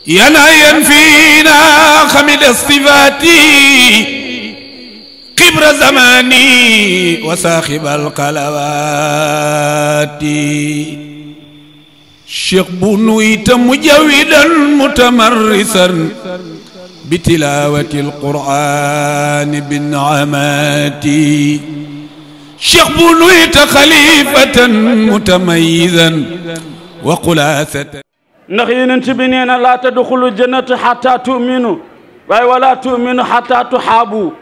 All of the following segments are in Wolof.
ينعين فينا خمد الصفات كبر زماني وساخب القلوات شيخ بنويت مجودا متمرسا بتلاوة القرآن بالنعمات شيخ بنويت خليفة متميزا وقلاثة ndax yonent bi nee na laa tadxulu jannata xataa tu'minu waaye wala tu'minu xataa tuxaabu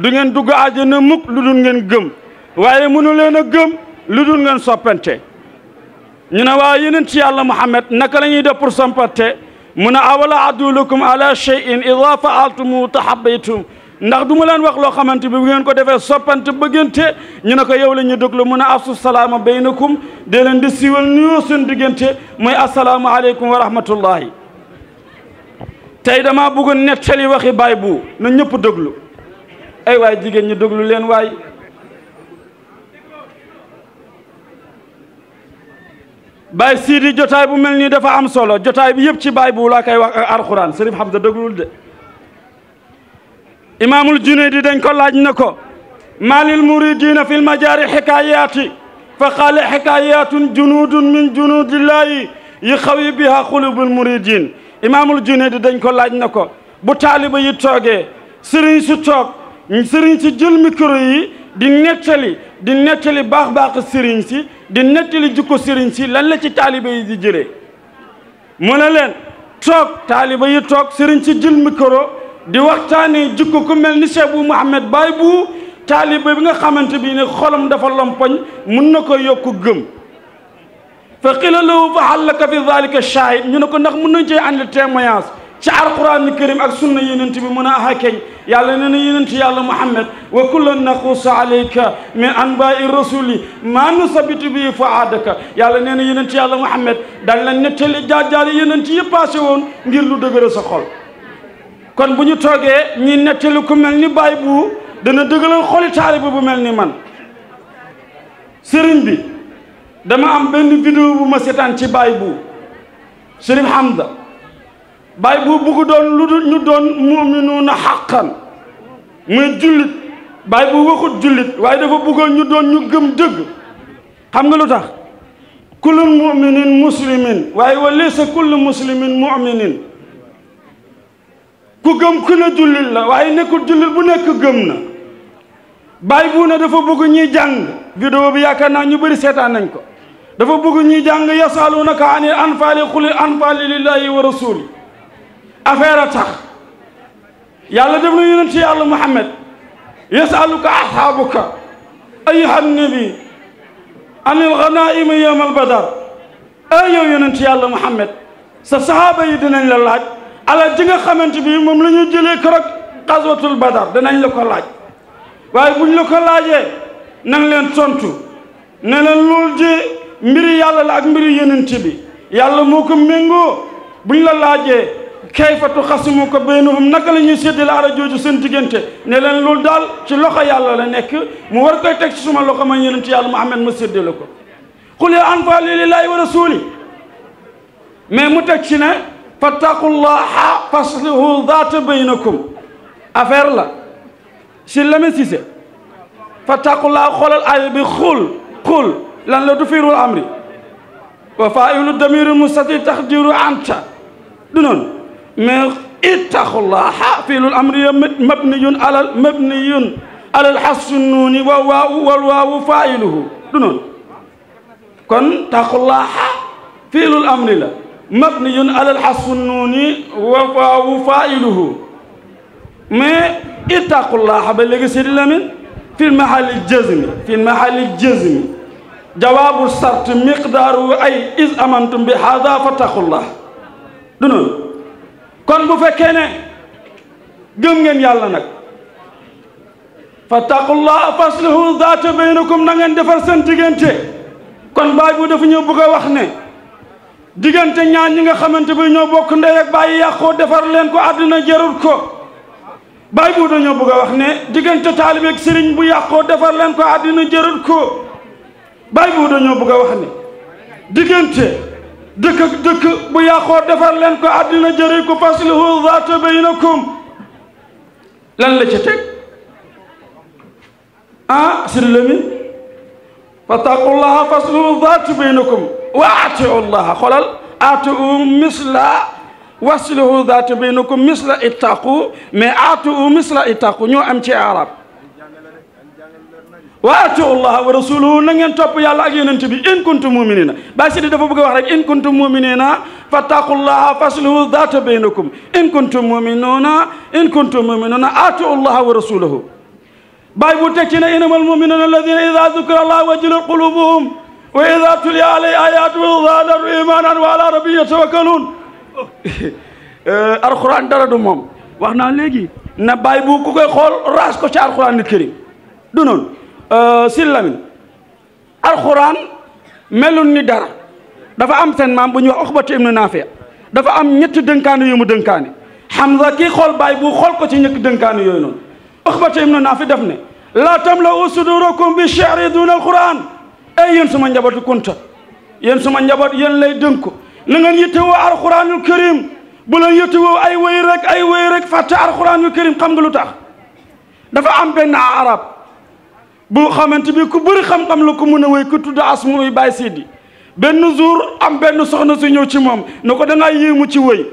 du ngeen dugg àjjana mukk lu dul ngeen gëm waaye mënu leen a gëm lu dul ngeen soppante ñu ne waa yonent yàlla Muhammad naka la ñuy def pour soppante mu ne awala adullukum ala shay'in idha fa'altumu tahabbaytum ndax du ma leen wax loo xamante bi bu ngeen ko defee soppante bëggante ñu ne ko yow la ñu déglu mu ne afsu salaama baynakum dee leen di siiwal nuyoo seen diggante mooy asalaamu aleykum wa rahmatullahi tey dama bëgg nettali waxi Baye bu na ñëpp déglu ay waay jigéen ñi déglu leen waay Baye Sidi jotaay bu mel nii dafa am solo jotaay bi yëpp ci Baye bu laa koy wax ak alxuraan Cherif Hamza déglul de imaamul Junayd dañ ko laaj na ko maalil muridina fil majaari xikaayaati fa qaala xikaayatun junudun min junudillahi yi xawi biha xulubul muridin imaamul Junayd dañ ko laaj na ko bu taaliba yi toogee sëriñ si toog sëriñ si jël micro yi di nettali baax sëriñ si di nettali jukko sëriñ si lan la ci taaliba yi di jëlee mu ne leen toog taaliba yi toog sëriñ si jël micro di waxtaanee jikko ku mel ni Cheikh bu Mouhamed Baye bu taaliba bi nga xamante bi ne xolam dafa lompoñ mun na ko yokku gëm fa qila lahu fa hal laka fi dhalika shahid ñu ne ko ndax mun nañ cee ànd témoignage ci alquran karim ak sunna yonent bi mun a axakeñ yàlla nee na yonent yàlla Muhammad wa kullan naqussu alayka min anba'i rasuli ma nusabitu bi fuadaka yàlla nee na yonent yàlla Muhammad dañ la nettali jaar-jaar yonent yi passé woon ngir lu dëgëral sa xol kon bu ñu toogee ñi nettali ku mel ni Baye bu dana dëggalal xoli taaliba bu mel ni man sëriñ bi dama am benn vidéo bu ma seetaan ci Baye bu Cherif Hamza Baye bu bugg doon lu dul ñu doon mu'minuuna xaqan muy jullit Baye bu waxut jullit waaye dafa bëggoon ñu doon ñu gëm dëgg xam nga lu tax kullu mu'minin muslimin waaye wa laysa kullu muslimin mu'minin ku gëm ku ne jullit la waaye nekkul jullit bu nekk gëm na Baye bu ne dafa bëgg ñuy jàng vidéo bi yaakaar naa ñu bëri seetaan nañ ko dafa bëgg ñuy jàng yasalunaka anil anfaali qulil anfaalu lillahi wa rasuli affaire a tax yàlla def na yonent yàlla Muhammad yasaluka ashaabuka ayyuhan nabi anil ghanaa'imi yawmal badar ay yow yonent yàlla Muhammad sa sahaaba yi dinañ la laaj ala ji nga xamante bi moom la ñu jëlee keroog xaswatul badar danañ la ko laaj waaye buñ la ko laajee nang leen tontu ne leen loolu ji mbiri yàlla la ak mbiri yonent bi yàlla moo ko méngoo buñ la laajee kayfa tuxasimuka baynahum naka la ñuy séddale ara jooju seen diggante ne leen loolu daal ci loxo yàlla la nekk mu war koy teg ci suma loxo ma yonent yàlla Muhammad ma séddale ko qul anfaalu lillahi wa rasuli mais mu teg ci ne fattaqullaha faslihu zaata baynakum affaire la si Lamine Cissé fattaqullaha xoolal aaya bi xul lan la du fiirul amri wa faa'ilu damiru mustatir taqdiru anta du noonu mais ittaqullaha fiilul amri mabniyun alal hasfi nuuni wa waawu faa'iluhu du noonu kon taqullaha fiilul amri la mabniyun alal hasfi nuuni wa waawu faa'iluhu mais ittaqullaha ba léegi Sidi Lamine fil mahalli jazmi jawaabu sart miqdaaru ay is amantum bi hada fattaqullah du noonu kon bu fekkee ne gëm ngeen yàlla nag fattaqullah faslihu zaata baynakum na ngeen defar seen diggante kon Baye bu dafa ñëw bëgg a wax ne diggante ñaar ñi nga xamante bi ñoo bokk ndey ak baay yàqoo defar leen ko àddina jarul ko Baye bu dañoo bëgg a wax ne diggante taalibe ak sëriñ bu yàqoo defar leen ko àddina jarul ko Baye bu dañoo bëgg a wax ne diggante dëkk ak dëkk bu yàqoo defar leen ko àddina jëri ko faslihu zaata baynakum lan la ca teg sir lamin fattaqullaha faslihu zaata baynakum wa atiu llaha xoolal atiu misla waslihu zaata baynakum misla ittaqu mais atiu misla ittaqu ñoo am ci arab wa atiu llaha wa rasuluhu na ngeen topp yàlla ak yonent bi in kuntum muminina Baye Sidi dafa bëgg a wax rek in kuntum muminina fattaqullaha faslihu zaata baynakum in kuntum muminuna atiu llaha wa rasuluhu Baye bu teg ci ne innamal muminuna alladina ida dukira allah wajilat qulubuhum wa ida tuliya alayhi ayatuhu zaadatu imanan wa ala rabbihim yatawakkalun alquran dara du moom wax naa léegi na Baye bu ku koy xool raas ko ci alquran nit karim du noonu sillamin alquran melul ni dara dafa am seen maam bu ñuy wax Uqbata ibnu Naafi dafa am ñetti dënkaane yu mu dënkaane Hamza kii xool Baye bu xool ko ci ñetti dënkaane yooyu noonu Uqbata ibnu Naafi def ne laa tamla'u sudurakum bi shi'ri duna alquran ay yéen suma njabootu kunta yéen suma njaboot yéen lay dënku na ngeen yittewoo alquranul karim bu leen yittewoo ay wéy rek fàtte alquranul karim xam nga lu tax dafa am benn arab bu xamante bi ku bëri xam-xam la ko mën a wéy ku tudd asmu muy Baye Sidi benn jour am benn soxna su ñëw ci moom ne ko da ngaa yéemu ci wéy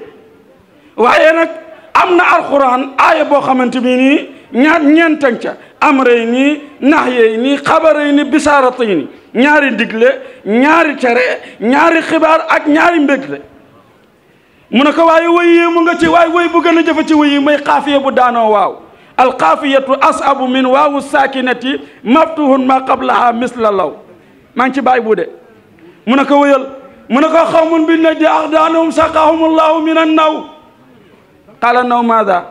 waaye nag am na alquran aaya boo xamante bi nii ñeentaŋ ca amrey nii nahyey nii xabarey nii bisaaratay nii ñaari digle ñaari tere ñaari xibaar ak ñaari mbégte mu ne ko waaye wéy yéemu nga ci waaye wéy bu gën a jëfe ci wéy yi may xaafiya bu daanoo waaw alxaafiyatu asabu min waawu saakinati maftuhun ma qablaha misla law maa ngi ci Baye bu de mu ne ko wéyal mu ne ko xawmun bi najdi axdaanahum saqahumullahu min an naw qala naw maada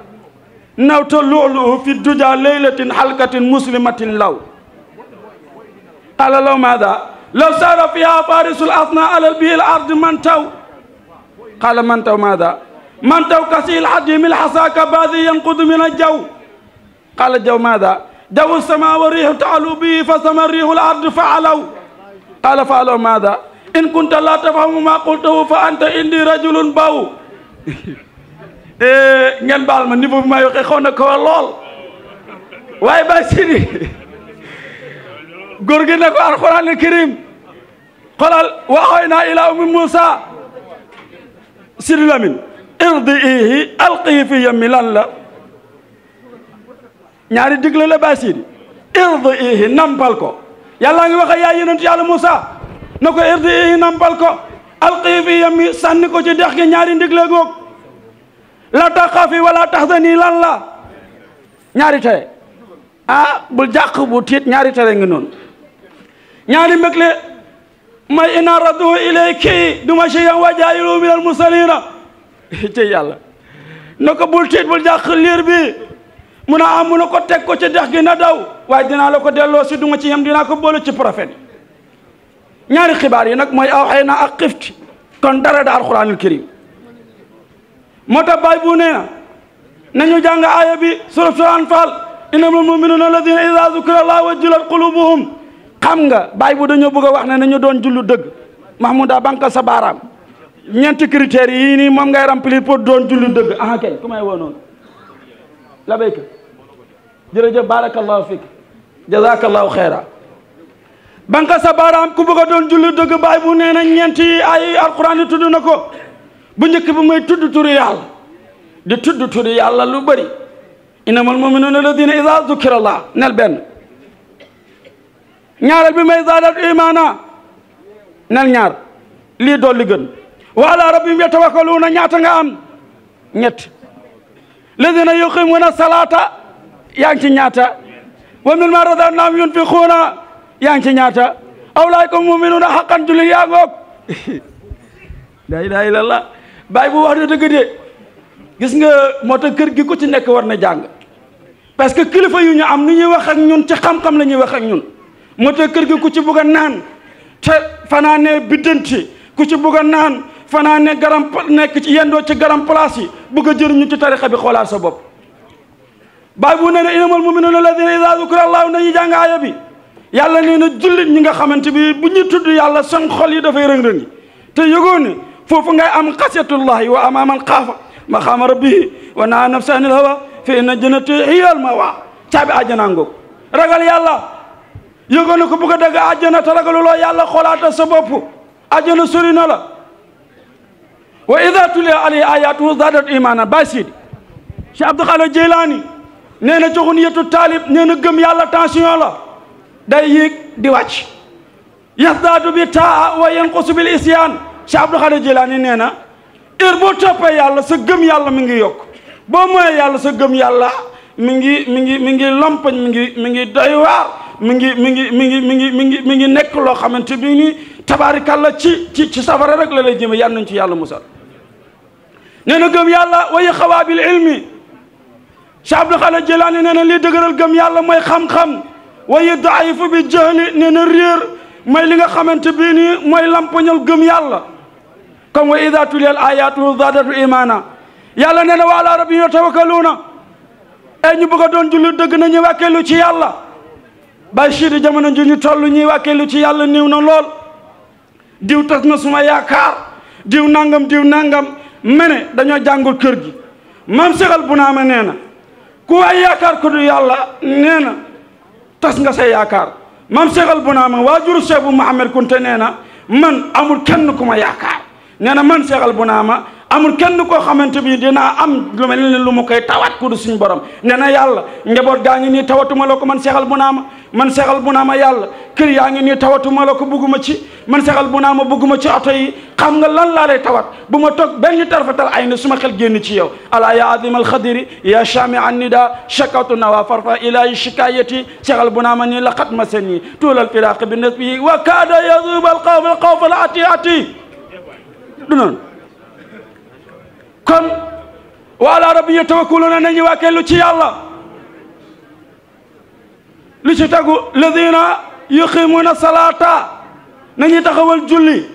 nawta lu'lu'u fi duja laylatin halkatin muslimatin law qala law maada law saara fiha farisul asna alal bihil ard man taw qala man taw maada man taw kasil hadimil hasaka baadi yanqudu min aljaw qala jaw maada jaw sama wa rihu taalu bihi fa sama rihu al ard faalaw qala faalaw maada in kunta la tafhamu ma qultahu fa anta indi rajulun baw ngeen baal ma niveau bi may waxee xaw na ko lool waaye Baye Sidi góor gi ne ko alquran al karim xolal waxoynaa ila ummi Moussa Sidi Lamine irdiihi alqihi fi yammi lan la ñaari digle la Baye Sidi irdiihi nampal ko yàlla ngi wax yaa yonent yàlla Moussa na ko irdiihi nampal ko alqihi fi yammi sànni ko ci dex gi ñaari digle goog la taxafi wala taxzani lan la ñaari tere bul jàq bu tiit ñaari tere ngi noonu ñaari mbëgle may ina radduhu ilayki duma shay'an wa jaa'iluhu minal mursalina ci yàlla na ko bul tiit bul jàq liir bi mun a am mun a ko teg ko ci dex gi na daw waaye dinaa la ko delloo si duma ci yem dinaa ko boole ci prophète ñaari xibaar yi nag mooy awxayna ak xifti kon dara da alquranul karim moo tax Baye bu nee na nañu jàng aaya bi suratul anfal innamal mu'minuna alladina ida zukira allah wajilat qulubuhum xam nga Baye bu dañoo bëgg a wax ne nañu doon jullu dëgg Mahmouda bankal sa baaraam ñeenti critères yii nii moom ngay remplir pour doon jullu dëgg kay ku may woo noonu la béyka jërëjëf barakallahu fik jazakallahu xeyra bankal sa baaraam ku bëgg a doon jullu dëgg Baye bu nee na ñeenti ay alquran yi tudd na ko bu njëkk bi mooy tudd turi yàlla di tudd turi yàlla lu bëri innamal mu'minuna alladina ida zukira allah nel benn ñaareel bi may zaadat imana nel ñaar lii dool li gën wa ala rabbihim yatawakkaluuna ñaata nga am ñett alladina yuqimuna salata yaa ngi ci ñaata wa mimma razaqnahum yunfiquuna yaa ngi ci ñaata awlaika mu'minuna haqqan julli yaa ngoog la ilaha illallah Baye bu wax na dëgg de gis nga moo tax kër gi ku ci nekk war na jàng parce que kilifa yu ñu am ni ñuy wax ak ñun ci xam-xam la ñuy wax ak ñun moo tax kër gi ku ci bugg a naan te fanaane biddanti ku ci bugg a naan fanaane garam nekk ci yendoo ci garam place yi bugg a jëriñu ci tarixa bi xoolaat sa bopp Baye bu nee na innamal mu'minuna alladina ida zukira allahu nañu jàng aaya bi yàlla nee na jullit ñi nga xamante bi bu ñu tudd yàlla seen xol yi dafay rëng-rëng te yëgoo ne foofu ngay am xasiyatullahi wa amaaman xaafa maqaama rabbihi wa nahaa nafsa anil hawa fa inna jannata hiyal ma'wa caabi àjjana ngoog ragal yàlla yëgoo ne ko bëgg a dagg àjjana te ragaluloo yàlla xoolaata sa bopp àjjana sori na la wa ida tuliya alayhi ayatuhu zadat imanan Baye Sidi Cheikh Abdou Khadir Jeylaani nee na joxun yetu taalib nee na gëm yàlla tension la day yéeg di wàcc yasdaadu bi taa wa yanqusu bil isyan Cheikh Abdou Khadir Jeylaani nee na heure boo toppee yàlla sa gëm yàlla mi ngi yokk boo mooyee yàlla sa gëm yàlla mi ngi lompañ mi ngi doy waar mi ngi nekk loo xamante bi ni tabaarikàlla ci safara rek la lay jëme yàlla nañ ci yàlla musal nee na gëm yàlla wa yaxawaa bil ilmi Cheikh Abdou Khadir Jeylaani nee na lii dëgëral gëm yàlla mooy xam-xam wa yudaayifu bi jahli nee na réer mooy li nga xamante bii nii mooy lampañal gëm yàlla comme wa ida tuliyal ayatu zadatu imana yàlla nee na wa ala rabbihim yatawakkaluuna e ñu bëgg a doon julli dëgg na ñu wàkkeelu ci yàlla Baye Sidi jamono ji ñu toll ñuy wàkkeelu ci yàlla néew na lool diw tas na suma yaakaar diw nangam mene dañoo jàngul kër gi maam segal bu naama nee na ku waay yaakaar ko du yàlla nee na tas nga say yaakaar maam segal bu naama waajuru Cheikh bu Mouhamed Kunte nee na man amul kenn ku ma yaakaar nee na man segal bu naama amul kenn koo xamante bi dinaa am lu mel ne lu mu koy tawat ku du suñu borom nee na yàlla njaboot gaa ngi nii tawatuma la ko man seexal bu naama yàlla kër yaa ngi nii tawatuma la ko bugguma ci man seexal bu naama bugguma ci oto yi xam nga lan laa lay tawat bu ma toog benn tarfatal ay ne suma xel génn ci yow ala ya azim alxadiri ya chami an nida shakawtu nawa farfa ilahi shikayati seexal bu naama nii laqat ma sen yi tuulal firaq bi nasbi wa kaada yazuba alxawf al ati du noonu kon wa ala rabbi yatawakkaluna nañu wàkkeelu ci yàlla li ci tegu ladina yuqimuna salata nañuy taxawal julli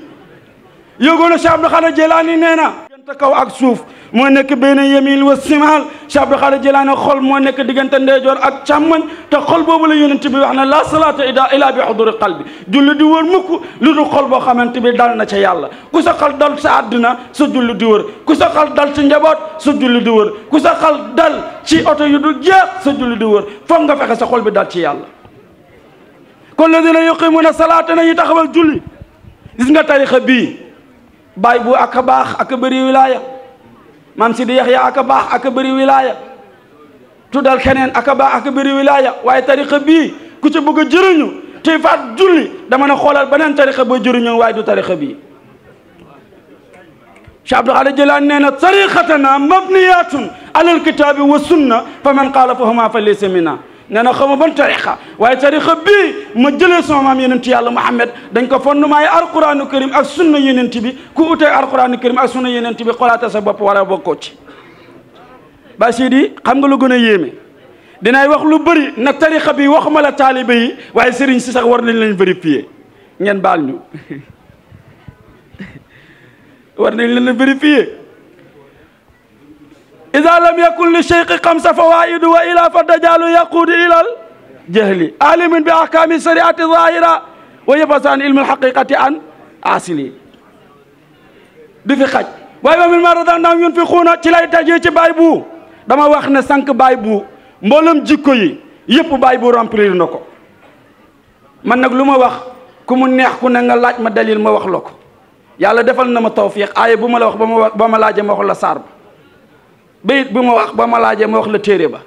yëgoona Cheikh Abdou Khadir Jeylaani nee na diggante kaw ak suuf moo nekk benn yemin wa simal Cheikh Abdou Khadir Jeylaani xol moo nekk diggante ndeyjoor ak càmmoñ te xol boobu la yonent bi wax ne la salata ila bi xuduri qalbi julli di wër mukk lu dul xol boo xamante bi dal na ca yàlla ku sa xol dal sa àddina sa julli di wër ku sa xol dal ci njaboot sa julli di wër ku sa xol dal ci oto yu dul jeex sa julli di wër foog nga fexe sa xol bi dal ci yàlla kon ladina yuqimuna salata nañu taxawal julli gis nga tarixa bii Baye bu ak a baax ak a bëri wilaaya maam Sidi Yaxya ak a baax ak a bëri wilaaya tuddal keneen ak a baax ak a bëri wilaaya waaye tarixa bii ku ci bëgg a jëriñu te faat julli dama ne xoolal beneen tarixa boo jëriñoo waaye du tarixa bii Cheikh Abdou Khadir Jeylaani nee na tarixatana mabniyatun alal kitaabi wa sunna fa man qaala fahuma fa laysa minna nee na xama ban tarixa waaye tarixa bii ma jëlee sama maam yonent yàlla Muhammad dañ ko fondement yi alquranu karim ak sunna yonent bi ku utee alquranu karim ak sunna yonent bi xoolaata sa bopp war a bokkoo ci Baye Sidi xam nga lu gën a yéeme dinaay wax lu bëri nag tarixa bi waxuma la taalibe yi waaye sëriñ si sax war nañ leen vérifier ngeen baal ñu war nañ leen vérifier ida lam yakun li cheikhi xamsa fawaidu wa ila fa dajalu yaquudu ilal jahli alimin bi ahkami shariati zahira wa yafasaan ilmu alhaqiqati an asili du fi xaj waaye wa min ma razaqnahum yunfiquuna ci lay tajee ci Baye bu dama wax ne sànq Baye bu mboolem jikko yi yëpp Baye bu remplir na ko man nag lu ma wax ku mu neex ku ne nga laaj ma dalil ma wax la ko yàlla defal na ma tawfiq aaya bu ma la wax ba ma laajee ma wax la saar ba bayit bu ma wax ba ma laajee ma wax la téere ba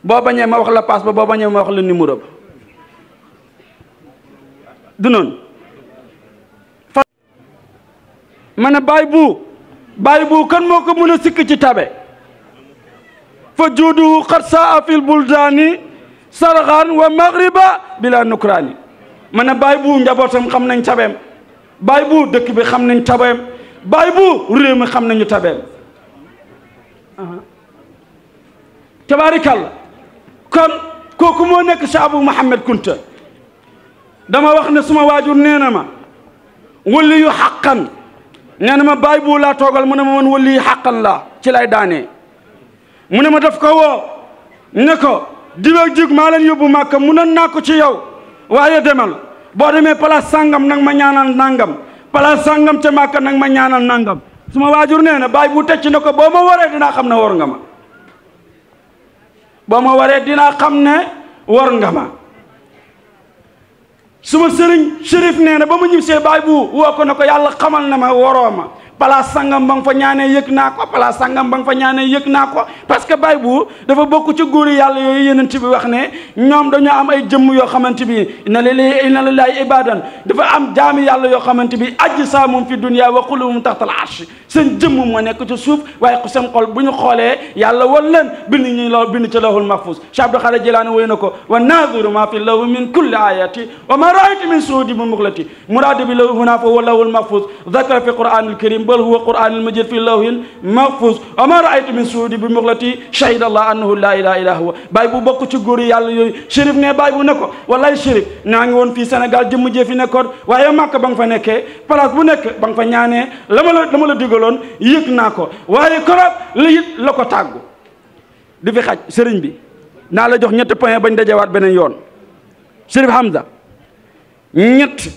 boo bañee ma wax la paas ba boo bañee ma wax la numéro ba du noonu ma ne Baye bu kan moo ko mën a sikk ci tabe fa juudu xat saa fil buldaani sarxaan wa maghriba bila nukraani ma ne Baye bu njabootam xam nañ tabeem Baye bu dëkk bi xam nañ tabeem Baye bu réew mi xam nañu tabeem tabaarikàlla kon kooku moo nekk Cheikh Abou Mouhamed Kunta dama wax ne suma waajur nee na ma wali yu xaqan nee na ma Baye bu laa toogal mu ne ma man wali yu xaqan laa ci lay daanee mu ne ma daf ko woo ne ko diweeg jig maa leen yóbbu Màkka mu ne naa ko ci yow waaye demal boo demee place sàngam nag ma ñaanal nangam place sangam ca Màkka nag ma ñaanal nangam suma waajur nee na Baye bu tecc na ko boo ma waree dinaa xam ne war nga ma boo ma waree dinaa xam ne war nga ma suma sëriñ Cherif nee na ba mu ñibbisee Baye bu woo ko ne ko yàlla xamal na ma waroo ma place sangam ba nga fa ñaanee yëg naa ko place sangam ba nga fa ñaanee yëg naa ko parce que Baye bu dafa bokk ci góor yàlla yooyu yenent bi wax ne ñoom dañoo am ay jëmm yoo xamante bi inna lillahi ibadan dafa am jaami yàlla yoo xamante bi ajsaamum fi dunya wa qulubuhum taxtal arsh seen jëmm moo nekk ci suuf waaye ku seen xol bu ñu xoolee yàlla wan leen bind ñu lool bind ci lawhul mahfuz Cheikh Abdou Khadir Jilaani woy na ko wa naadiru ma fi lahu min kulli ayati wa ma raaytu min suudi bi muxlati muraadu bi lahu huna fa huwa lawhul mahfuz zakara fi qur'anil karim bal huwa qur'anul majid fi lawhil mahfuz wa ma raaytu min suudi bi muxlati shahida allah annahu la ilaha illa huwa Baye bu bokk ci góor yàlla yooyu Cherif ne Baye bu ne ko wallaay Cherif naa ngi woon fii Sénégal jëmm jee fi nekkoon waaye Màkka ba nga fa nekkee place bu nekk ba nga fa ñaanee la ma la digaloon yëg naa ko waaye korab la it la ko tàggu di fi xaj sëriñ bi naa la jox ñetti point bañ dajewaat beneen yoon Cherif Hamza ñett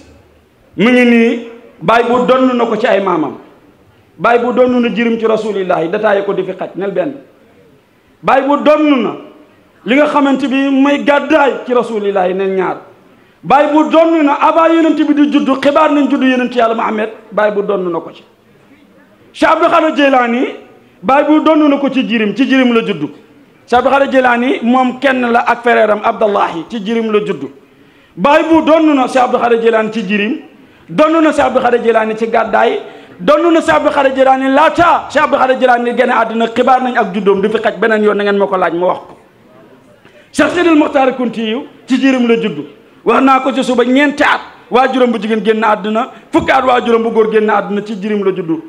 mu ngi nii Baye bu donn na ko ci ay maamam Baye bu donn na jirim ci rasulillahi dataaye ko di fi xaj nel benn Baye bu donn na li nga xamante bi may gàddaay ci rasulillahi nel ñaar Baye bu donn na avant yonent bi di juddu xibaar nañ juddu yonent yàlla Muhammad Baye bu donn na ko ci Cheikh Abdou Khadir Jilaani Baye bu donn na ko ci jirim la juddu Cheikh Abdou Khadir Jilaani moom kenn la ak frère am Abdallahi ci jirim la juddu Baye bu donn na Cheikh Abdou Khadir Jilaani ci jirim donn na Cheikh Abdou Khadir Jilaani ci gàddaay donn na Cheikh Abdou Khadir Jilaani laata Cheikh Abdou Khadir Jilaani gën a àddina xibaar nañ ak juddoom du fi xaj beneen yoon na ngeen ma ko laaj ma wax ko Cheikh Sidil Mokhtar Kuntiyu ci jirim la juddu wax naa ko ci suba ñeenti at waajuram bu jigéen génn àddina fukki at waajuram bu góor génn àddina ci jirim la juddu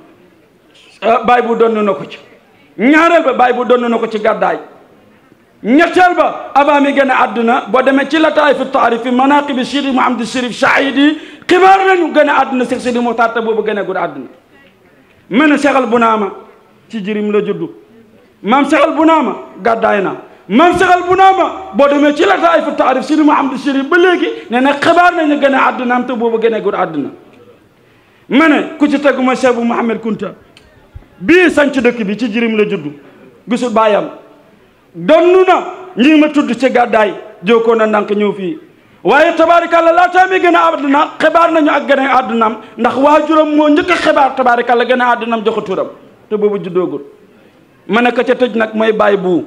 Baye bu donn na ko ci ñaareel ba Baye bu donn na ko ci gàddaay ñetteel ba avant mi gën a àdduna boo demee ci lataay fi taarif fi manaqibi Sidi Mouhamadou Cherif Saïdi xibaar nañu gën a àdduna Cheikh Sidi Mokhtar te boobu gën a gudd àdduna mel na Cheikh Bunaama ci jirim la juddu maam Cheikh Bunaama gàddaay na maam Cheikh Bunaama boo demee ci lataay fi taarif Sidi Mouhamadou Cherif ba léegi nee na xibaar nañu gën a àdduna am te boobu gën a gudd àdduna ma ne ku ci tegu ma Cheikh bu Mouhamed Kunta bii sanc dëkk bi ci jirim la juddu gisul baayam donnu na ñi ma tudd ci gàddaay jokkoo na ndànk ñëw fii waaye tabaarikàlla laataa mi gën a àdduna xibaar nañu ak gën a àddunaam ndax waajuram moo njëkk a xibaar tabaarikàlla gën a àddunaam joxe turam te boobu juddoogul ma ne ko ca tëj nag mooy Baye bu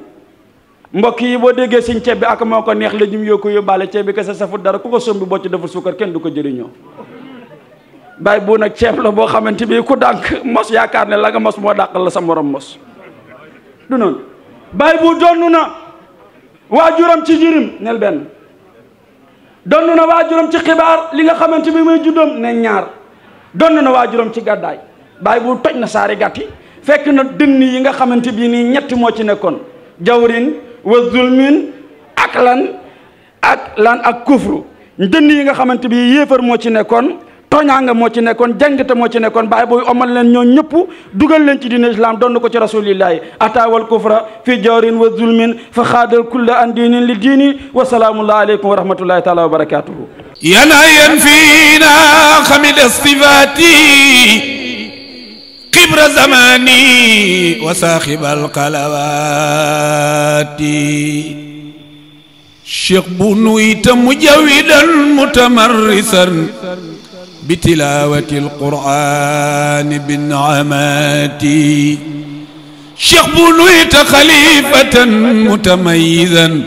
mbokk yi boo déggee suñ ceeb bi ak moo ko neex la ñum yoo ko yóbbaale ceeb bi kese safut dara ku ko sombi boo ci deful suukar kenn du ko jëriñoo Baye bu nag ceeb la boo xamante bi ku dànk mos yaakaar ne la nga mos moo dàqal la sa morom mos du noonu Baye bu donn na waajuram ci jirim nel benn donn na waajuram ci xibaar li nga xamante bi muy juddoom ne ñaar donn na waajuram ci gàddaay Baye bu toj na saari gàtti fekk na dënn yi nga xamante bi nii ñetti moo ci nekkoon jawrin wa zulmin ak lan ak kufru dënn yi nga xamante bi yéefar moo ci nekkoon tooñaanga moo ci nekkoon jàngite moo ci nekkoon Baye booy omal leen ñoo ñëpp dugal leen ci diine islam doon ko ci rasulillahi ataawal kufra fi jawrin wa zulmin fa xaadal kulla an diinin li diini wa salaamullahi aleykum wa rahmatullahi taala wa barakatuhu ينايا فينا خمد الصفات كبر زماني وصاحب القلوات شيخ بنويت مجودا متمرسا بتلاوة القرآن بالنعمات شيخ بنويت خليفة متميزا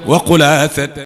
وقلاثة